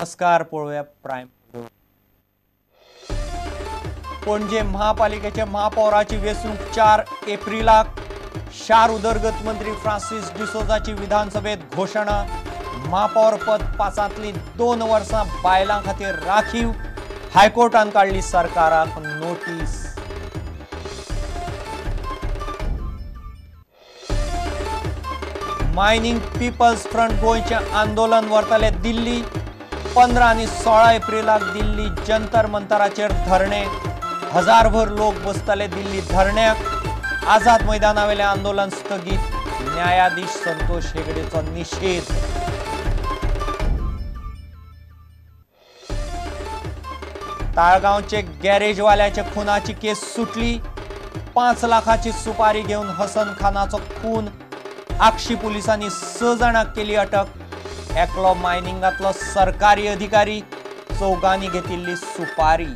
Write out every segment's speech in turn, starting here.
नमस्कार. पळोवया प्रायम. पणजे महापालिकेचे महापौराची वेंचणूक 4 एप्रिलाक. शार उदरगत मंत्री फ्रांसिस डिसोजाची विधानसभेत घोशणा. महापौर पद 5 2 वर्सां बायलां खातीर राखीव. हायकोर्टान काडली सरकाराक नोटीस. मायनिंग पीपल्स फ्रंट गोंयचें आंदोलन व्हरतले दिल्ली. 15 आनी 16 एप्रिलाक दिल्ली जंतर मंतराचेर धरणे. हजारभर लोक बसतले दिल्ली धरण्याक. आझाद मैदानावेलें आंदोलन स्थगीत. न्यायाधीश संतोष हेगडेचो निशेध. ताळगांवचे गॅरेजवाल्याच्या खुनाची केस सुटली. 5 लाखाची सुपारी घेवन हसन खानाचो खून. आक्षी पुलिसांनी 6 जाणांक केली अटक. एकलो मायनिंगांतलो सरकारी अधिकारी. चौगांनी घेतिल्ली सुपारी.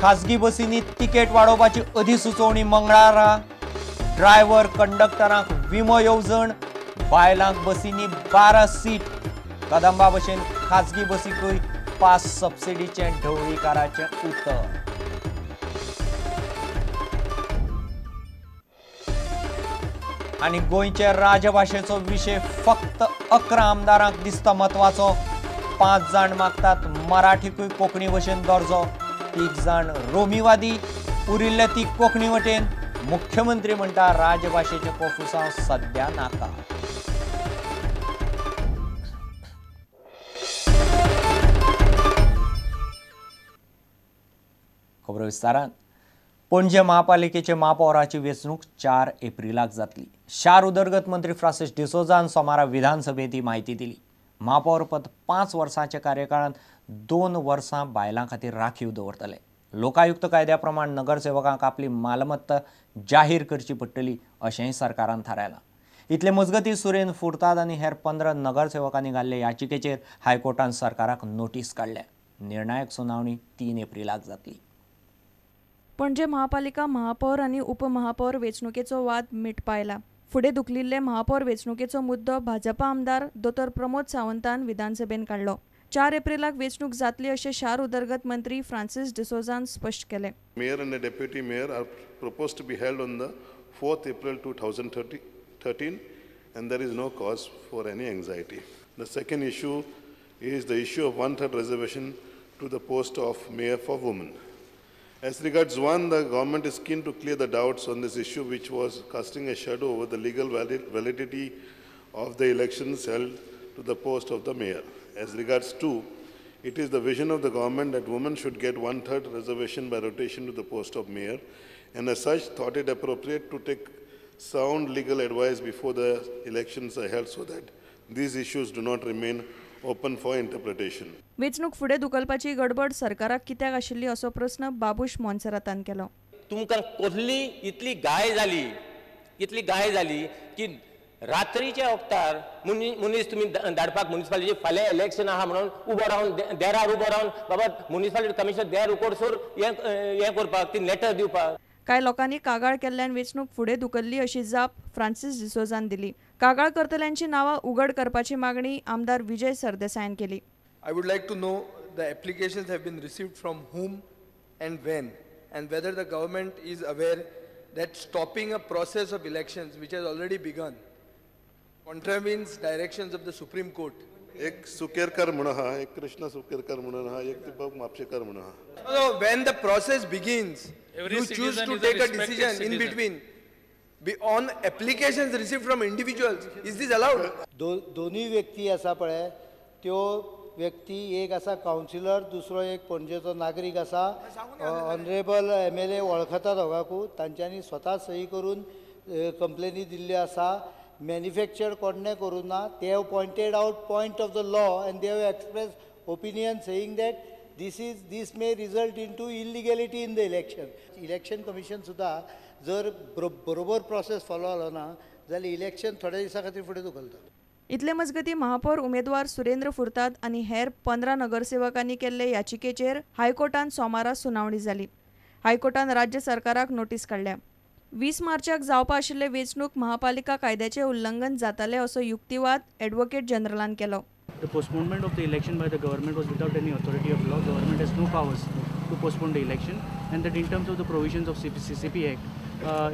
खाजगी बसींनी तिकेट वाडोवपाची अधिसुचोवणी मंगळारा. ड्रायव्हर कंडक्टरांक विमो येवजण. बायलांक बसींनी 12 सीट. कदंबा भशेन खाजगी बसीकूय पास सबसिडीचें ढवळीकाराचें उतर. आनी गोंयचे राजभाशेचो विशय फक्त 11 आमदारांक दिसता म्हत्वाचो. 5 जाण मागतात मराठीकूय कोंकणी भशेन दर्जो. 3 जाण रोमीवादी, उरिल्ले ती कोंकणी वटेन. मुख्यमंत्री म्हणटा राजभाशेचें कोफुसांव सद्या नाका. खबरो विस्तारान. पणजे महापालिकेचे महापौराची वेंचणूक 4 एप्रिलाक जातली. शार उदरगत मंत्री फ्रांसिस डिसोजान सोमारा विधानसभेत ही म्हायती दिली. महापौर पद 5 वर्सांच्या कार्यकाळांत 2 वर्सां बायलां खातीर राखीव दवरतले. लोकायुक्त कायद्या प्रमाण नगरसेवकांक आपली मालमत्ता जाहीर करची पडटली अशेंय सरकारान थारायलां. इतले मजगतीं सुरेन फुर्ताद आनी हेर 15 नगरसेवकांनी घाल्ले याचिकेचेर हायकोर्टान सरकाराक नोटीस काडल्या. निर्णायक सुनावणी 3 एप्रिलाक जातली. पणजे महापालिका महापौर आनी उपमहापौर वेंचणुकेचो वाद मिटपायला. फुडें धुकलिल्ले महापौर वेंचणुकेचो मुद्दो भाजपा आमदार दोतोर प्रमोद सावंतान विधानसभेन काडलो. 4 एप्रिलाक वेंचणूक जातली अशें शार उदरगत मंत्री फ्रांसिस डिसोजान स्पश्ट केलें. Mayor and deputy mayor are proposed to be held on the 4th April 2013 and there is no cause for any anxiety. The second issue is the issue of 1/3 reservation to the post of mayor for women. As regards one, the government is keen to clear the doubts on this issue, which was casting a shadow over the legal validity of the elections held to the post of the mayor. As regards two, it is the vision of the government that women should get 1/3 reservation by rotation to the post of mayor, and as such thought it appropriate to take sound legal advice before the elections are held so that these issues do not remain open for interpretation. वेंचणूक फुडें धुकलपाची गडबड सरकाराक कित्याक आशिल्ली असो प्रस्न बाबूश मोन्सेरातान केलो. तुमकां कसली इतली गाय जाली, इतली गाय जाली की रात्रीच्या वक्तार मनीस तुमी धाडपाक म्युनिसिपालिटी फाल्यां इलेक्शन आहा म्हणून उबो रावन देरार उबो रावन बाबा म्युनिसिपालिटी कमिशनर देर उकोडसर हें करपाक ती लेटर दिवपाक. कांय लोकांनी कागाळ केल्ल्यान वेंचणूक फुडें धुकल्ली अशी जाप फ्रांसिस डिसोजान दिली. कागाळ करतल्यांची नांवां उघड करपाची मागणी आमदार विजय सरदेसायान केली. I would like to know the applications have been received from whom and when, and whether the government is aware that stopping a process of elections which has already begun contravenes directions of the Supreme Court. एक सुकेरकर म्हणून हा, एक कृष्ण सुकेरकर म्हणून हा, एक दीपक म्हापशेकर म्हणून हा. So when the process begins, you choose to take a decision in between on applications received from individuals. Is this allowed? दोन्ही व्यक्ती आसा पळय, त्यो व्यक्ती एक आसा कावन्सिलर, दुसरो एक पणजेचो नागरीक आसा. ऑनरेबल MLA वळखता दोगांकू. तांच्यांनी स्वता सही करून कंप्लेनी दिल्ल्यो आसा. मॅन्युफॅक्चर कोणें करूं ना. They have pointed out point of the law and they have express opinion saying that this may result into illegality in the election. Election commission सुद्दां जर बरोबर प्रोसेस फॉलो जालो ना जाल्यार इलेक्शन थोड्या दिसां खातीर फुडें धुकलता. इतले मजगतीं महापौर उमेदवार सुरेंद्र फुर्ताद आनी हेर 15 नगरसेवकांनी केल्ले याचिकेचेर हायकोर्टान सोमारा सुनावणी जाली. हायकोर्टान राज्य सरकाराक नोटीस काडल्या. 20 मार्चाक जावपा आशिल्ले वेंचणूक महापालिका कायद्याचे उल्लंघन जाताले असो युक्तिवाद ॲडव्होकेट जनरलान केलो. The postponement of the election by the government was without any authority of law. Government has no powers to postpone the election, and that in terms of the provisions of CCP Act,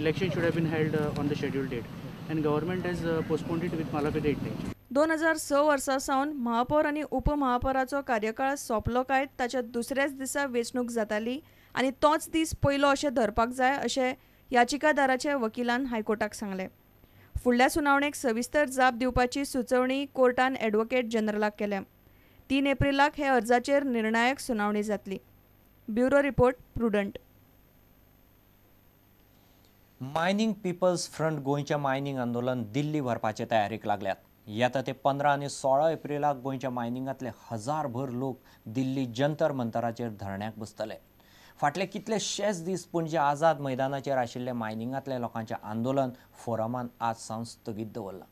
election should have been held on the scheduled date, and government has postponed it with malafide intention. 2006 वर्सा सावन महापौर आनी उपमहापौराचो कार्यकाळ सोंपलो काय ताच्या दुसऱ्याच दिसा वेंचणूक जाताली आनी तोच दीस पयलो अशें धरपाक जाय अशें याचिकादाराच्या वकिलान हायकोर्टाक सांगलें. फुडल्या सुनावणेक सविस्तर जाप दिवपाची सुचोवणी कोर्टान ॲडव्होकेट जनरलाक केल्या. 3 एप्रिलाक हे अर्जाचेर निर्णायक सुनावणी जातली. Bureau report, Prudent. Mining people's front गोंयचें मायनिंग आंदोलन दिल्ली व्हरपाचे तयारीक लागल्यात. येता ते 15 आनी 16 एप्रिलाक गोंयच्या मायनिंगांतले हजारभर लोक दिल्ली जंतर मंतराचेर धरण्याक बसतले. फाटले कितलेशेच दीस पणजे आझाद मैदानाचेर आशिल्ले मायनिंगांतल्या लोकांचें आंदोलन फोरमान आज सावन स्थगीत दवरलां.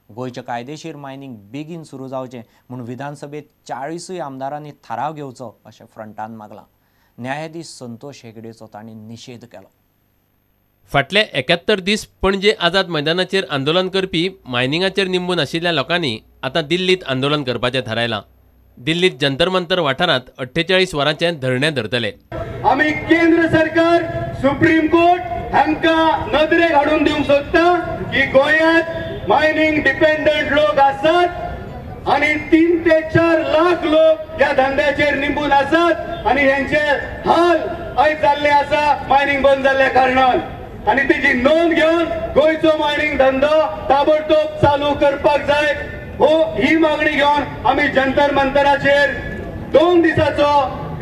गोंयचें कायदेशीर मायनिंग बेगीन सुरू जावचें म्हूण विधानसभेत 40 आमदारांनी थाराव घेवचो अशें फ्रंटान मागलां. न्यायाधीश संतोष हेगडेचो तांणी निशेध केलो. फाटले 71 दीस पणजे आझाद मैदानाचेर आंदोलन करपी मायनिंगाचेर निंबून आशिल्ल्या लोकांनी आतां दिल्लींत आंदोलन करपाचें थारायलां. दिल्लींत जंतर मंतर वाठारांत 48 वरांचें धरणें धरतले. आमी केंद्र सरकार, सुप्रीम कोर्ट हांकां नदरेक हाडून दिवंक सोदता की गोंयांत मायनिंग डिपेंडंट लोक आसात आनी 3 ते 4 लाख लोक ह्या धंद्याचेर निंबून आसात आनी हेंचे हाल आयज जाल्ले आसा मायनिंग बंद जाल्ल्या कारणान, आनी तेजी नोंद घेवन गोंयचो मायनिंग धंदो ताबडतोब चालू करपाक जाय हो ही मागणी घेवन आमी जंतर मंतराचेर 2 दिसाचो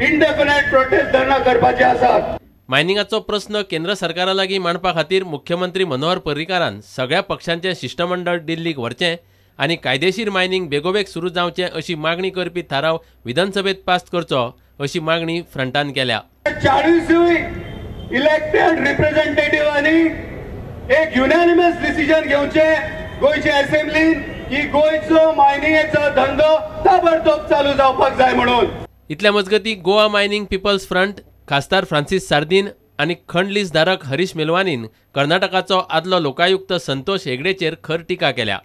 इंडेफिनायट प्रोटेस्ट धरणा करपाचे आसात. मायनिंगाचो प्रस्न केंद्र सरकारा लागीं मांडपा खातीर मुख्यमंत्री मनोहर पर्रीकारान सगळ्या पक्षांचें शिश्टमंडळ दिल्लीक व्हरचें आनी कायदेशीर मायनिंग बेगोबेग सुरू जावचें अशी मागणी करपी थाराव विधानसभेत पास करचो अशी मागणी फ्रंटान केल्या. 40 इलेक्टेड रिप्रेझेंटेटिव्हांनी एक युनॅनिमस डिसिजन घेवचें गोंयचे असेंब्लीन की गोंयचो मायनिंगेचो धंदो ताबडतोब चालू जावपाक जाय म्हणून. इतल्या मजगती गोवा मायनिंग पिपल्स फ्रंट खासदार फ्रांसीस सार्दीन आनी खण लीज धारक हरीश मेलवानीन कर्नाटकाचो आदलो लोकायुक्त संतोष हेगडेचेर खर टिका केल्या.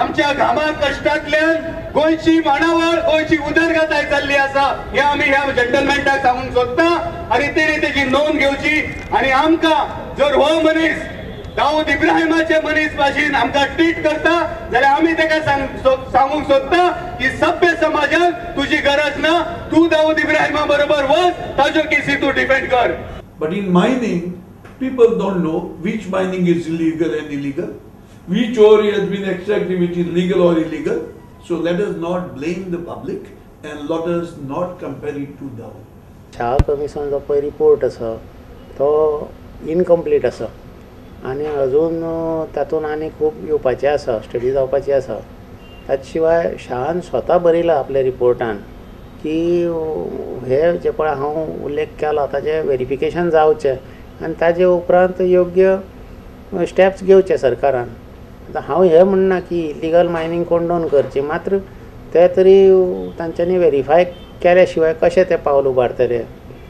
आमच्या घामा कश्टांतल्यान गोंयची माणावळ, गोंयची उदरगत जाल्ली आसा हें आमी ह्या जंटलमॅनाक सांगूंक सोदता आनी तेणी तेजी नोंद घेवची आनी आमकां जर हो मनीस दाऊद इब्राहिमाचे मनीस भाशेन आमकां ट्रीट करता जाल्यार आमी ताका सांगूंक सोदता की सभ्य समाजान तुजी गरज ना, तूं दाऊद इब्राहिमा बरोबर वच, ताज्यो केसी तूं डिफेंड कर. But in mining, people don't know which mining is legal and illegal, which ore has been extracted which is legal or illegal. So let us not blame the public and let us not compare it to Dawood. Shah commission जो पळय report आसा तो incomplete आसा आनी अजून तातूंत आनी खूब येवपाचें आसा, स्टडी जावपाची आसा. ताचे शिवाय शाहान स्वता बरयलां आपल्या रिपोर्टान की हे जे पळय हांव उल्लेख केला ताजें वेरिफिकेशन जावचें आनी ताजे उपरांत योग्य स्टेप्स घेवचे सरकारान. आतां हांव हें म्हणना की इलिगल मायनींग कंडोन करची, मात्र ते तरी तांच्यांनी वेरीफाय केल्या शिवाय कशें तें पावल उबारतले.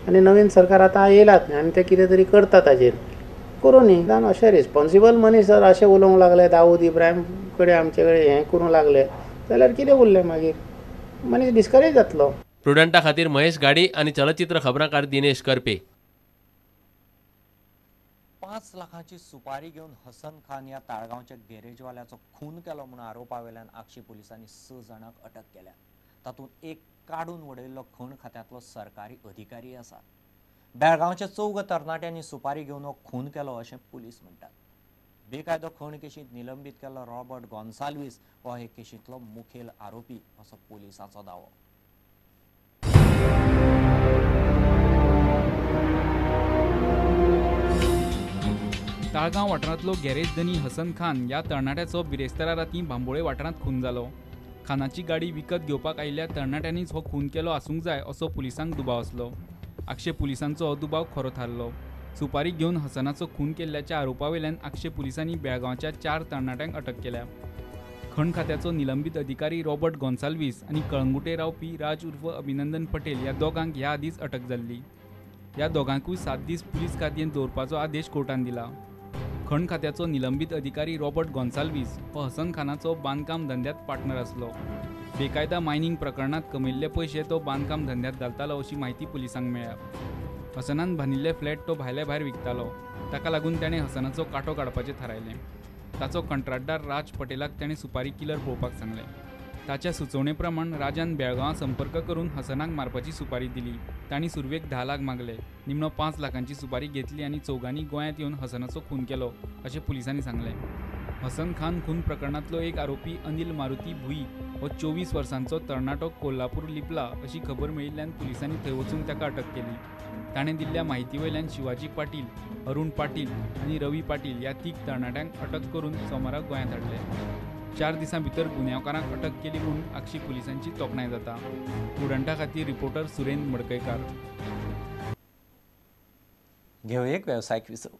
आनी नवीन सरकार आतां येयलात न्ही आनी ते कितें तरी करता ताजेर करूं न्ही. कारण अशें रिस्पोन्सिबल मनीस जर अशें उलोवंक लागले, दाऊद इब्राहिम कडेन आमचे कडेन हें करूंक लागले जाल्यार कितें उरलें मागीर, मनीस डिस्करेज जातलो. प्रुडंटा खातीर महेश गाडी आनी चलचित्र खबराकार दिनेश करपे. 5 लाखांची सुपारी घेवन हसन खान ह्या ताळगांवच्या गॅरेजवाल्याचो खून केलो म्हणून आरोपा वेल्यान आगशी पुलिसांनी 6 जाणांक अटक केल्या. तातूंत एक काडून उडयल्लो खण खात्यांतलो सरकारी अधिकारी आसा. बेळगांवच्या 4 तरणाट्यांनी सुपारी घेवन हो खून केलो अशें पुलीस म्हणटात. बेकायदो खण केशींत निलंबीत केल्लो रॉबर्ट गोन्साल्वीस हो हे केशींतलो मुखेल आरोपी असो पुलिसांचो दावो. ताळगांव वाठारांतलो गॅरेज धनी हसन खान ह्या तरणाट्याचो बिरेस्तारा रातीं बांबोळे वाठारांत खून जालो. खानाची गाडी विकत घेवपाक आयिल्ल्या तरणाट्यांनीच हो खून केलो आसूंक जाय असो पुलिसांक दुबाव आसलो. आगशे पुलिसांचो हो दुबाव खरो थारलो. सुपारी घेवन हसनाचो खून केल्ल्याच्या आरोपावेल्यान आगशे पुलिसांनी बेळगांवच्या 4 तरणाट्यांक अटक केल्या. खण खात्याचो निलंबीत अधिकारी रॉबर्ट गोन्साल्वीस आनी कळंगुटे रावपी राज उर्फ अभिनंदन पटेल ह्या दोगांक ह्या आदींच अटक जाल्ली. ह्या दोगांकूय 7 दीस पुलीस कादयेंत दवरपाचो आदेश कोर्टान दिला. खण खात्याचो निलंबीत अधिकारी रॉबर्ट गोन्साल्वीस हो हसन खानाचो बांदकाम धंद्यात पार्टनर आसलो. बेकायदा मायनिंग प्रकरणात कमयल्ले पयशे तो बांदकाम धंद्यात घालतालो अशी म्हायती पुलिसांक मेळ्ळ्या. हसनान बांदिल्ले फ्लॅट तो भायले भायर विकतालो. ताका लागून ताणें हसनाचो कांटो काडपाचें थारायलें. ताचो कंत्राटदार राज पटेलाक ताणें सुपारी किलर पळोवपाक सांगलें. ताच्या सुचोवणे प्रमाण राजान बेळगांवां संपर्क करून हसनाक मारपाची सुपारी दिली. तांणी सुरवेक 10 लाख मागले, निमणो 5 लाखांची सुपारी घेतली आनी चौगांनी गोंयांत येवन हसनाचो खून केलो अशें पुलिसांनी सांगलें. हसन खान खून प्रकरणांतलो एक आरोपी अनिल मारुती भुई हो 24 वर्सांचो तरणाटो कोल्हापूर लिपला अशी खबर मेळिल्ल्यान पुलिसांनी थंय वचून ताका अटक केली. ताणें दिल्ल्या म्हायती वयल्यान शिवाजी पाटील, अरुण पाटील आनी रवी पाटील ह्या 3 तरणाट्यांक अटक करून सोमारा गोंयांत हाडले. 4 दिसां भितर गुन्यांवकारांक अटक केली म्हूण आगशी पुलिसांची तोखणाय जाता. उडंटा खातीर रिपोर्टर सुरेंद्र मडकयकार. घेवया एक वेवसायीक विसव.